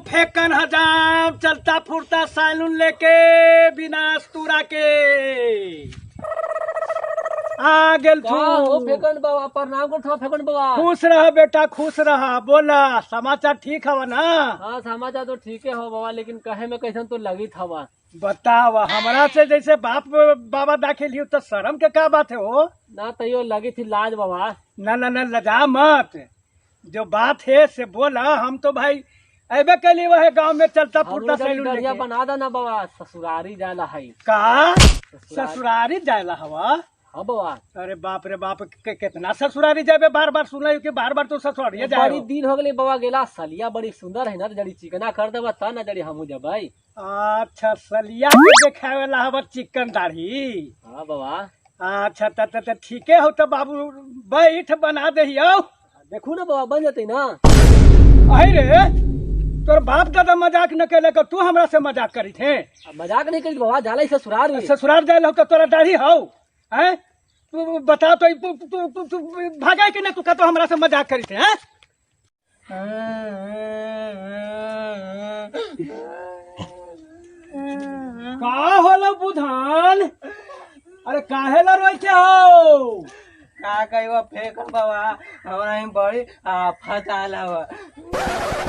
फेकन हजाम चलता फुरता सैलून लेके बिना अस्तूरा के आ गेल का हो थू। फेकन बाबा, प्रणाम कर थो फेकन बाबा। खुश रह बेटा, खुश रह। बोला, समाचार ठीक हवा ना? हाँ, समाचार तो ठीक है हो बाबा, लेकिन कहे में कैसन तो लगी हवा। बतावा, हमरा से जैसे बाप बाबा दाखिल ही तो शर्म के का बात है हो? ना तैयो लगी थी लाज बाबा। ना ना ना, लजा मत, जो बात है से बोला। हम तो भाई ऐबे कैली वह गांव में चलता फुरता सैलून दरिया लेके। बना दो ना बाबा, ससुरारी जाला है। का ससुरारी जायला हवा? हाँ बाबा। अरे बाप रे बाप, कितना ससुरारी जाबे, बार बार सुन कि बार बार तू ससुरारी जाए। बड़ी दिन हो गई बाबा गेला, सलिया बड़ी सुंदर है ना, तो जड़ी चिकना कर देबा त ना जड़ी हमू जबै। अच्छा, सलिया के देखावे ला हवा चिकन दाढ़ी? हाँ बाबा। अच्छा, त त त ठीके हो तो बाबू, बैठ, बना दही। देखू ना बाबा, बन जते ना? अरे रे, तोर बाप दादा मजाक न कैले तू हमरा से मजाक करी थे? अब मजाक नहीं करी बाबा, जाला ससुरारी। ससुराल जाए हो तो तोरा दाढ़ी हो हैं? तू बता तो, तू तू तू तू भागे कि ना? तू का तो हमरा से मजाक करी थे हैं? का होलो बुधान? अरे काहे ला रोई के हो? का कहियो फेंक बाबा, हमरा ही बड़ी आफत आयल हवा।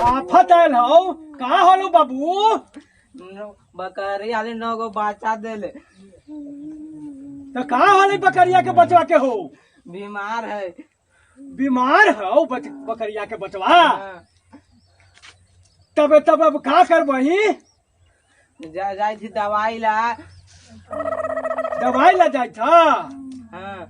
आफत आयल हो? का होलो बाबू? बकरी आले 9 गो बच्चा देले। तो का होले बकरिया के बचवा के हो? बीमार है। बीमार हो बकरिया के बचवा? हाँ। तब तब अब का करबही? जा जाई थी दवाई ला। दवाई ला जाई था? हाँ।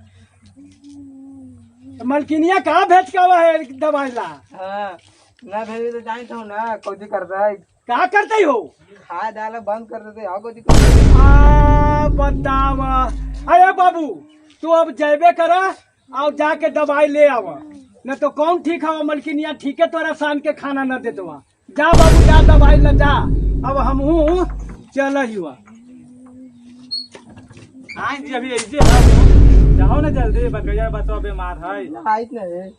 तो मलकिनिया कहाँ भेज के आवा है दवाई ला? हाँ, ना भेजी तो जाई था ना, कोची करता है। का करते हो? खा डाला बंद कर देते, आओ कोची करते। आ बतावा, अरे बाबू तू अब जैबे करा और जाके दवाई ले आवा, न तो कौन ठीक हवा, मलकिनिया ठीक है तोरा शान के खाना न दे दवा। जा बाबू जा, दवाई ला जा, अब हमहू चल हुआ। हाँ जी, अभी ऐसे है, जाओ ना जल्दी, बकरिया बचवा बीमार है। आइत नहीं।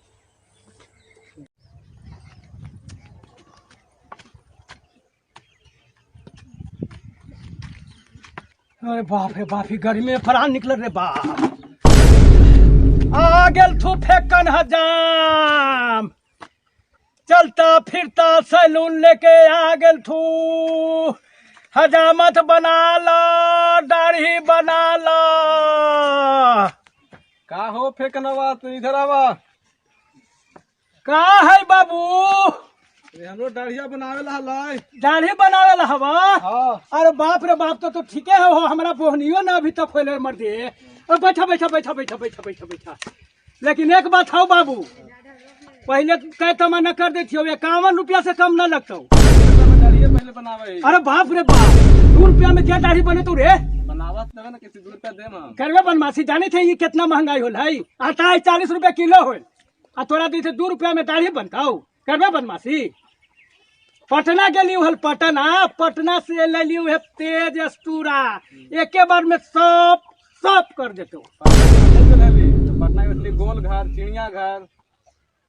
अरे बाप रे बाप, ही गर्मी में फरान निकल रे बाप। आ गेल थू फेकन हजाम चलता फिरता सैलून लेके, आ गेल थू हजामत बना ला, दाढ़ी बना ला। का हो फेकनवा, तू इधर आवा। का है बाबू? अरे हमरो दाढ़िया बनावे ला हलाई। दाढ़ी बनावे ला हवा? हाँ। अरे बाप रे बाप, तो ठीके है हो, हमरा बोहनियो ना अभी तक होले मर दे। अरे बैठा बैठा बैठा बैठा बैठा बैठा बैठा। लेकिन एक बात हो बाबू, पहले तय तमा न कर देती हो, 51 रुपया से कम न लगता। दाढ़िए पहले बनावे। अरे बाप रे बाप, 2 रुपया में क्या दाढ़ी बने तू रे? बनावत ना ना किसी 2 रुपया दे हम। करवे बनमासी, जाने थे ये कितना महंगाई होल है, आटा है 40 रुपया किलो होल, आ तोरा दी थे 2 रुपया में दाढ़ी बनताऊ, करवे बनमासी। पटना गेली हल पटना, पटना से ले ली है तेज अस्तूरा, एके बार में सब सब कर देते। पटना के गोल घर, चिड़िया घर।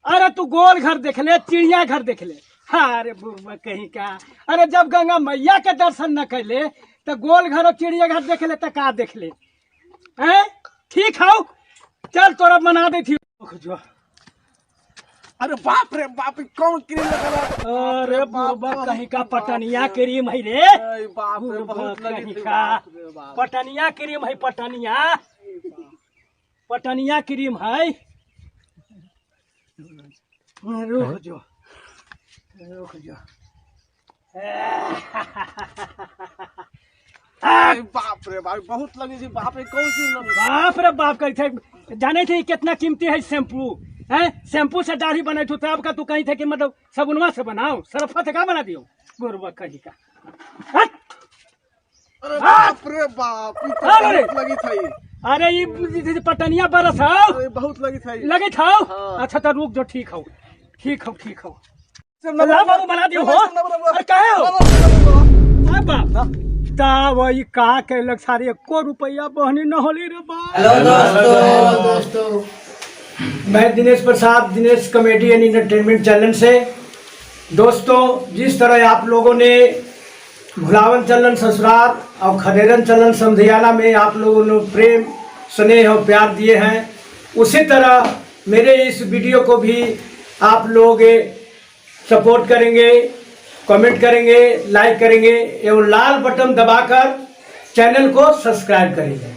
अरे तू गोल घर देख ले, चिड़िया घर देख ले, हाँ अरे बुढ़वा कहीं का, अरे जब गंगा मैया के दर्शन न कैले तो गोल घर और चिड़िया घर देख ले तो का देख ले हैं? ठीक हो, चल तोरा मना दे थी जो। अरे बाप रे बाप, कौन क्रीम लगा? अरे बुढ़वा कहीं का, पटनिया क्रीम है रे। अरे बाप रे, बहुत लगी कहीं थी, का। बाप रे बाप। पटनिया क्रीम है, पटनिया, पटनिया क्रीम है। रुक जो, रुक जो। अरे बाप रे बाप, बहुत लगी थी, बाप रे, कौन सी लगी? बाप रे बाप, कही थे जाने थे कितना कीमती है शैम्पू है, शैम्पू से दाढ़ी बनाई थी, तब का तू कही थे कि मतलब सबुनवा से बनाओ, सरफा से का बना दियो गोरबा कहीं का। हट! अरे बाप रे बाप, ई तो अरे! बहुत लगी थी। अरे ये पटनिया बरस हो। अरे बहुत लगी थी। लगे था? हाँ। अच्छा तो रुक जो, ठीक हो ठीक हो ठीक हो, ला बाबू बना दियो हो। अरे काहे हो? आ बाप ता वही का कैलक सारी, एको रुपया बहनी न होली रे बाप। हेलो दोस्तों, मैं Dinesh Prasad, Dinesh comedy and entertainment channel से दोस्तों, जिस तरह आप लोगों ने भुलावन चलन ससुराल और खदेरन चलन समधियाना में आप लोगों ने प्रेम, स्नेह और प्यार दिए हैं, उसी तरह मेरे इस वीडियो को भी आप लोग सपोर्ट करेंगे, कमेंट करेंगे, लाइक करेंगे एवं लाल बटन दबाकर चैनल को सब्सक्राइब करेंगे।